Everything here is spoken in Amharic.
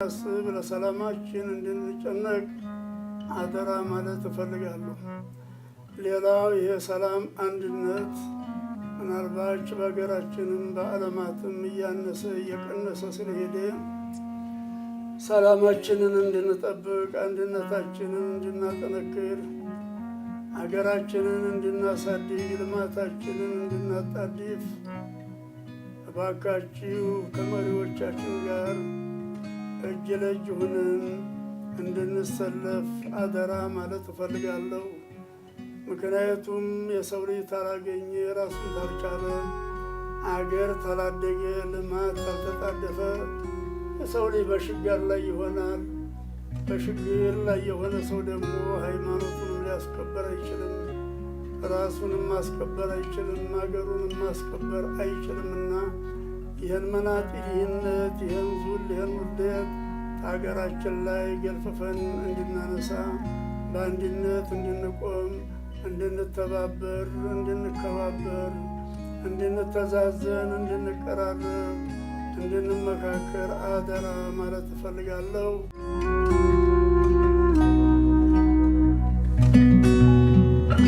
እንድናስብ፣ ለሰላማችን እንድንጨነቅ አደራ ማለት እፈልጋለሁ። ሌላው ይሄ ሰላም አንድነት ምናልባች በሀገራችንም በዓለማትም እያነሰ እየቀነሰ ስለሄደ ሰላማችንን እንድንጠብቅ፣ አንድነታችንን እንድናጠነክር፣ ሀገራችንን እንድናሳድግ፣ ልማታችንን እንድናጣድፍ እባካችሁ ከመሪዎቻችን ጋር እጅ ለእጅ ሁነን እንድንሰለፍ አደራ ማለት እፈልጋለሁ። ምክንያቱም የሰው ልጅ ታላገኘ፣ ራሱን ታልቻለ፣ አገር ታላደገ፣ ልማት ታልተጣደፈ የሰው ልጅ በሽግር ላይ ይሆናል። በሽግር ላይ የሆነ ሰው ደግሞ ሃይማኖቱንም ሊያስከበር አይችልም፣ ራሱንም ማስከበር አይችልም፣ ሀገሩንም ማስከበር አይችልምና ይህን መናጢ ድህነት፣ ይህን ዙል፣ ይህን ውርደት ሀገራችን ላይ ገልፍፈን እንድናነሳ፣ በአንድነት እንድንቆም፣ እንድንተባበር፣ እንድንከባበር፣ እንድንተዛዘን፣ እንድንቀራረብ፣ እንድንመካከር አደራ ማለት እፈልጋለሁ።